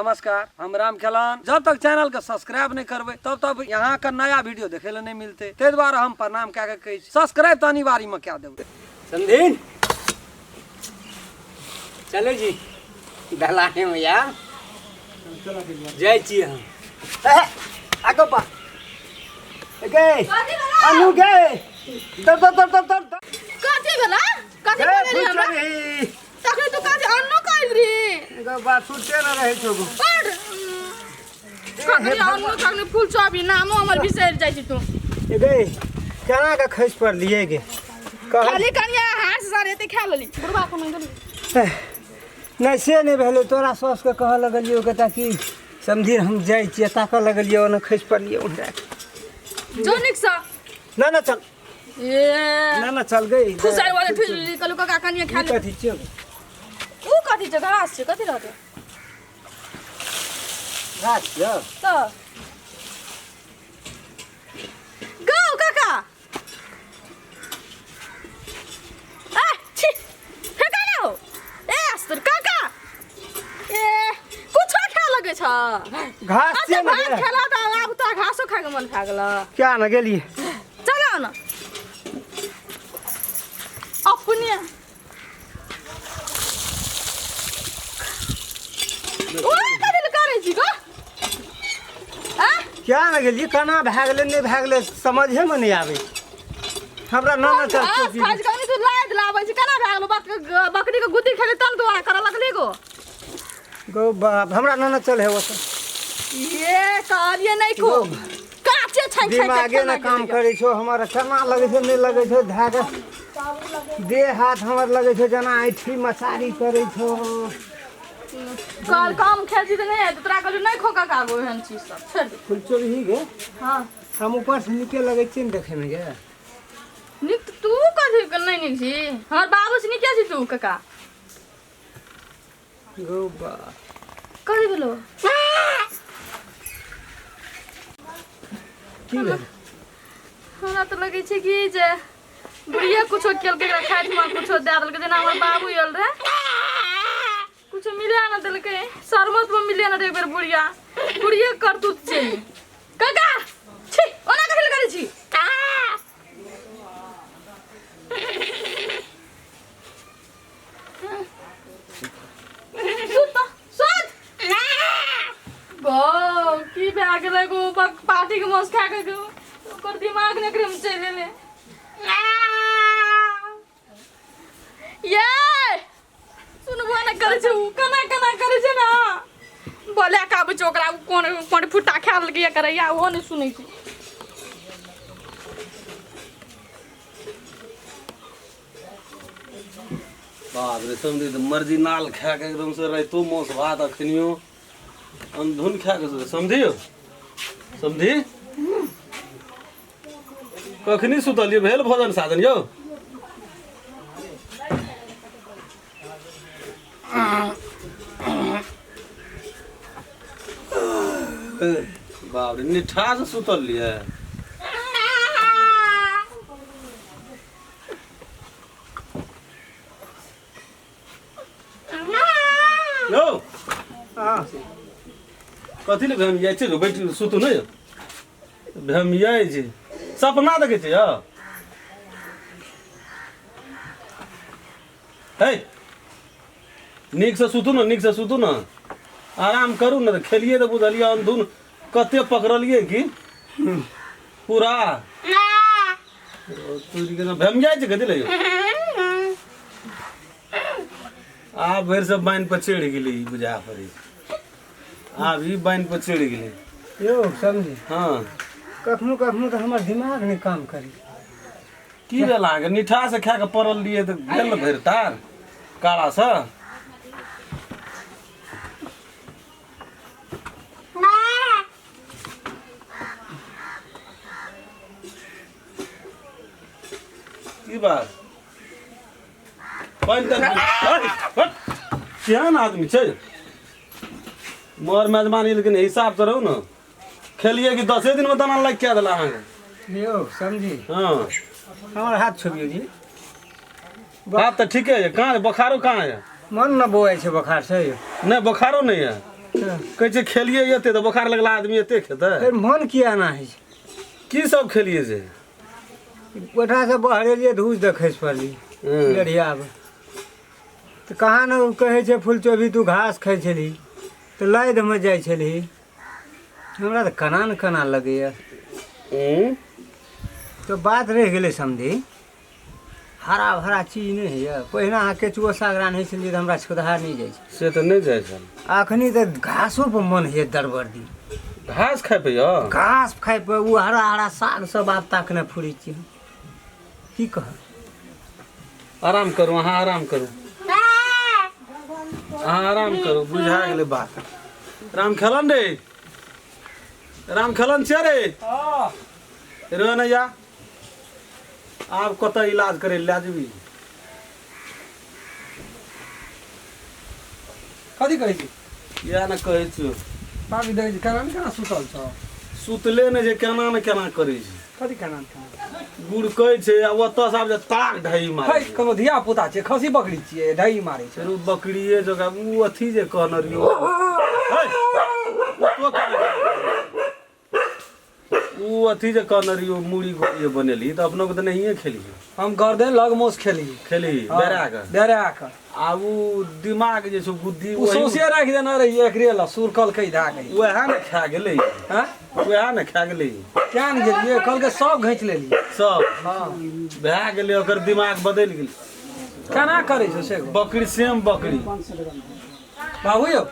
नमस्कार, हम राम खेलान। जब तक चैनल के सब्सक्राइब नहीं करबै तब तक यहाँ के नया वीडियो देखे ले नहीं मिलते, ताहि दुआरे हम प्रणाम कए के कहै छी सब्सक्राइब तऽ अनिवार्य में कए देबै। समधिन चलो जी दलाने में यार जाइ छी हम। आगो पा गे अनु गे दर दर दर दर दर। कथी भेला? कथी गे बोलली हमरा? फुचरी तखने तू कथी अन्नो कहैत रही? गो बात सुनते न रहै छौ गो। बड कखनी अन्नो कखनी फूल चौबी नामो हमर बिसरि जाइ छी तू। ए गे केना के खसि पड़लियै गे? कहल खाली कनिया हाथ सर एते खा लेली बुढ़बा कोनो गेली। नहि से नहि भेलै, तोरा सासुके कहऽ लगलियौ के ताकि समधिर हम जाइ छियै, ताकऽ लगलियै ओना खसि पड़लियै उन्हरा। जो नीक सँ। ना ना चल। ए ना ना चल गई। खुशाई वाले ठुस लेली, कहलू काका कनिया खा ई ले। कथी छियौ? ऊ कथी छै? घास छै, कथी रहतै? घास छियौ? तऽ गौ काका आ छी फेका ना हो ए अस्तर काका ए कुछो खाए लगे छ। घास अच्छा छियै ने भात गे। खेला तऽ आब तोरा घासो खाए के मन भए गेल। क्या ने गेलियै? चल न अपने ओए कथी लए करै छी गो? आ क्या ने गेलियै? केना भए गेलै नहि भए गेलै समझेमे नहि आबै हमरा। ना ना चल। घास खाइ छी कनी तू लाद लाबै छी, केना भए गेलो? बकरी के गुद्दी खेली तब तू करऽ लगली गो। गौ बाप हमरा ना ना चल हे ओतऽ। ये कहलिए नहीं खो काचे छानि छानि के दिमागे खेनाइ ने काम गेलैया। करै छौ हमर, केना लगै छौ नहि लगै छौ धए के देह हाथ हमर लगै छौ जेना ऐठी मसारी करै छौ। कल कम खेल छी तऽ नहि हेतै, तोरा कहलियौ नहि खो काका गो एहन चीज सब छोड़ि दे। फुलचोरी गे। हाँ। हम ऊपर से नीके लगै छियै ने देखैमे गे? नीक तऽ तू कथी के नहि नीक छी, हमर बाबू से नीके छी तू काका। गौ बा कथी भेलो? की भेल? हमरा तऽ लगै छै कि जे बुढ़िया कुछो केलकै, एकरा खाय ठुमा कुछो दए देलकै, जेना हमर बाबू आयल रहे कुछो मिले न देलकै, शरबत में मिले न एक बेर। बुढ़िया बुढ़िया करतूत छै काका। छी ओना कथी लए करै छी? सुत तऽ, सुत गौ की भए गेलै गो? पार्टी के मांस खा के गो ओकर दिमाग ने एकरे में चलि एलै। ये सुनबो नहि करै छै उ, केना केना करै छै ने, बोले के आबै छै ओकरा। उ कोन कोन फुट्टा खा लेलकै करैया, ओहो नहि सुनै छै। बाप रे समझी तऽ मर्जी नाल खा के एकदम से राइतो मांस भात अखनियो अनधुन खा के सुतै। समझी यौ समझी कखनी सुतलियै? भेल भोजन साधन यौ? बाप रे निठा से सुतल लियै यौ? हाँ। कथी लए भेम जाइ छै? बैठ सुतू ने। भेमियाइ छै, सपना देखै छै यौ। हे नीकसँ सुतू ने, नीकसँ सुतू ने, आराम करू ने। तऽ खेलियै तऽ बुझलियै अनधुन कते पकड़लियै कि पूरा तोरी के भेमियाइ छै। कथी लए यौ? आब भरि सब बान्हि पर चढ़ि गेलै ई, बुझा पड़ै आब ई बान्हि पर चढ़ि गेलै। यौ समझी। हँ। कखनो कखनो तऽ हमर दिमाग नहि काम करी। की भेल अहाँके? निठा से खा कऽ पड़ल रहियै तऽ भेल ने भरि तार कारासँ। की बात पानि तानि हट, केहन आदमी छै मर मेजबानी, लेकिन हिसाबसँ रहू ने। खेलिए कि दसे दिन में दाना लागि क्या देला अहाँके? यौ समझी। हाँ। हमर हाथ छोड़ियौ जी। बात तऽ ठीके है। कहाँ है बोखारो? कहाँ है? मन न बौआइ छै बोखार से यौ। नहि, बोखारो नहि है। कहै छै खेलिए एते तऽ बोखार लगला आदमी एते खेतै फेर मन किया एना होइ छै की सब खेलिए से कोठासँ बहरेलियै धूस देखै पड़ली डेढ़ियामे तऽ कहाँ ने ओ कहै छै फुलचोभी तू घास खाइ छलही तऽ लादिमे जाइ छलही हमरा तऽ केना ने केना लगैए तऽ बात रहि गेलै समधी हरा भरा चीज नहि होइए पहिने अहाँ केचुओ साग रान्है छलियै तऽ हमरा छुतहा नहि जाइ छै से तऽ नहि जाइ छल अखनी तऽ घासो पर मन होइए दरबर दी घास खाइ पे यौ घास खाइ पर ओ हरा हरा साग सब आब ताकने फुरै छियै की कहब आराम करू अहाँ आराम करू अहाँ आराम करू बुझा गेलै बात राम खेलन रे राम खेलन छियै रे रो नैया आब कतऽ इलाज करै लए जेबी कथी कहै छी इएह ने कहै छियौ भाभी देखै छी केना ने केना सुतल छौ सुतले नहि छै केना ने केना करै छै कथी केना ने केना गुड़कै छै आ ओतऽ से आब जे ताक ढही मारै है कोनो धिया पुता छियै खसी बकरी छियै ढही मारै छै फेर ओ बकरिए जकाँ ओ अथी जे कहने रहियौ है, तो केना ओ अथी जे कहने रहियौ मूड़ी गोड़ी बनेली तऽ अपनो के तऽ नहिए खेलियै हम गर्दन लग मोस खेली खेली बेरा के बेरा के आ ओ दिमाग जे छै बुद्धि ओ सौंसे राखि देने रहियै एकरे लए सुरकलकै धए के वएह ने खा गेलै हँ वएह ने खा गेलै क्या ने गेलियै कहलकै सब घींच लेलियै सब हँ भए गेलै ओकर दिमाग बदलि गेलै केना करै छै से गो? बकरी सेम बकरी बाबू यौ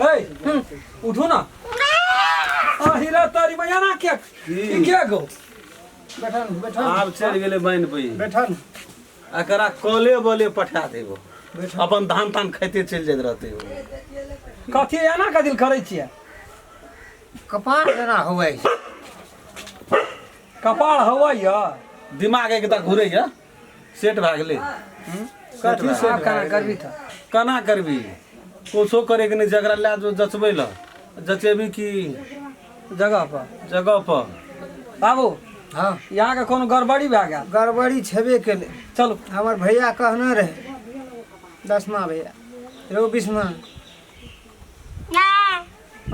ए उठू ना आ हीरा तारी मैया ना के ई के गो बैठन बैठन आब चलि गेलै बान्हि पे बैठन एकरा कले बले पठा देबो बैठन अपन धान तान खाइते चलि जाइत रहतै ओ। कथी एना कथी लए करै छियै कपार जेना हुए छै कपार हवा यऽ दिमाग एकटा घुरैया सेट भए गेलै कथी से आब केना करबी तऽ केना करबी कुछो करैके नहि जकरा लए जो जचबै लए जचेबी की जगह पर जगह पर बाबू हँ यहाँके कोनो गड़बड़ी भए गेल गड़बड़ी छेबे केलै चलू हमर भैया कहने रहै दसमा भैया रौ बीसमा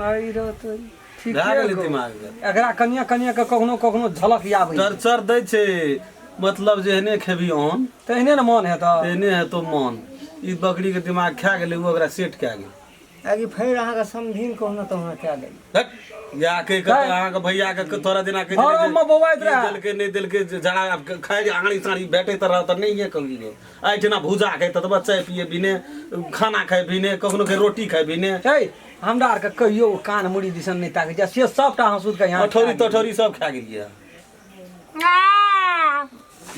अरे रो तो ठीक भए गेलै दिमाग के। एकरा कनिया कनिया के कखनो कखनो झलक आबै छै। टर्चर दै छै मतलब जेहने खेबी ऑन तेहने ने मन हेतऽ तेहने हेतौ मन ई बकरी के दिमाग खा गेलै ओ ओकरा सेट कए गेल आकि फेर अहाँके समधिन कहुना तहुना कए देली हट, या कहि कऽ तऽ अहाँके भैया के तोरा जेना कहै छलै जे घरमे बौआइत ई रहए। देलकै नहि देलकै जे जरा खाइ जे आँड़ी साँड़ी भेटैत रहत तऽ नहिए कहियो एहिठिना भूजा खाइ ततबा चाय पिए बिने खाना खाइ बिने कखनो के रोटी खाइ बिने हे हमरा आरके कहियो ओ कान मुड़ी दिसन नहि ताकै छै से सबटा हँसुत के यहाँ अठौरी तठौरी सब खा गेलियै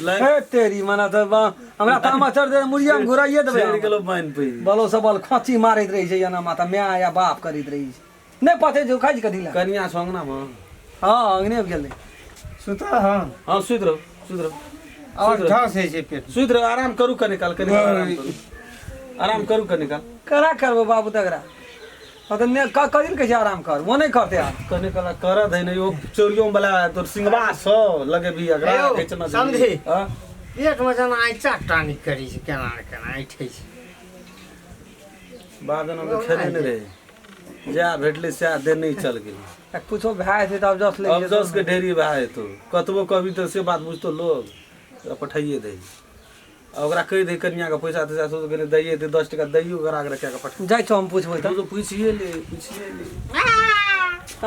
लाइन हे तेरी मना तऽ हमरा तामा चढ़ दे मुड़िया में घुराइए देबै चढ़ि गेलो पानि पी बलो सबल खोची मारैत रहै छै एना माता माय या बाप करैत रहै छै नहि पते जो खाइ छै कथी लए कनिया छौ अंगना मे हँ अंगने गेलै सुतल हँ हँ सुति रहू सुति रहू और झस होइ छै पेट सुति रहू आराम करू कनि काल कनि काल आराम करू आराम करू कनि काल केना करबै बाबू तकरा हँ तऽ नहि कथी लए कहै छै आराम कर ओ नहि करतै आब कनि काल कर दे ने यो चोरियो वाला तोर सिंगवा छौ लगे भी अगरा यौ, घिचना देबही। समझी। हँ? पेटमे जेना ऐचा टानिक करै छै केना ने केना ऐठै छै बाप जना तऽ खेने नहि रहै जएह भेटलै सएह देने चल गेलै आ कुछो भए जेतै तऽ अफजस लागि जेतौ अफसोस के ढेरी भए जेतौ कतबो कहबी तऽ से बात बुझतो लोग तऽ पठाइए दही आ ओकरा कहि दही कनियाके पैसा तैसा सब कनि दैए दे 10 टका दैयो ओकरा ओकरा कए के पठा जाइ छौ हम पुछबै तऽ तू तो पूछिए ले पूछिए ले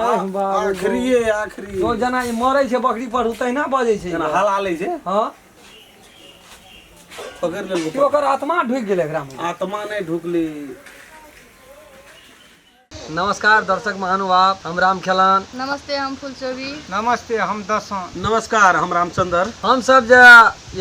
अरे बाबू। आखिरिए आखिरी तो जेना ई मरै छै बकरी पर ओ तहिना बजै छै जेना हला लै छै हँ पकड़ि कि लेलको ओकर आत्मा ढुकि गेलै एकरामे आत्मा नहि ढुकली नमस्कार दर्शक महानुभाव हम राम खेलान नमस्ते हम फुलचोभी नमस्ते हम दसों नमस्कार हम रामचंद्र हम सब जे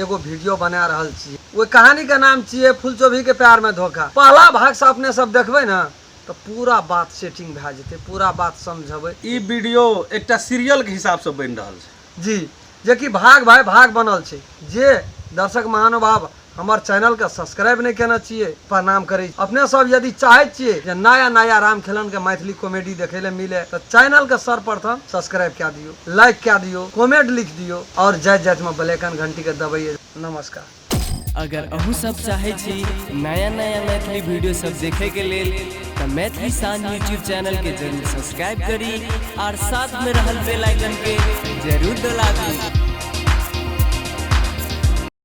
एगो वीडियो बना रहल छी ओहि कहानी के नाम छियै फुलचोभी के प्यार में धोखा पहला भाग से अपने सब देखबै ने तऽ पूरा बात सेटिंग भए जेतै पूरा बात समझबै ई वीडियो एकटा सीरियल के हिसाब से बनि रहल छै जी जेकि भाग भाय भाग बनल छै जे दर्शक महानुभाव हमर चैनल के सब्सक्राइब नहि केने छियै प्रणाम करै छी। अपने सब यदि चाहै छियै जे नया नया राम खेलन के मैथिली कॉमेडी देखै लए मिले तऽ चैनल के सर्वप्रथम सब्सक्राइब कए दियौ लाइक कए दियौ कमेंट लिख दियौ और जाइत जाइत में बेल आइकन घंटी के दबैयै नमस्कार। अगर अहूँ सब चाहै छी नया नया मैथिली वीडियो सब देखे के लेल तऽ मैथिली शान यूट्यूब चैनल के जरूर सब्सक्राइब करी और साथ में रहल बेल आइकन के जरूर दबाबी।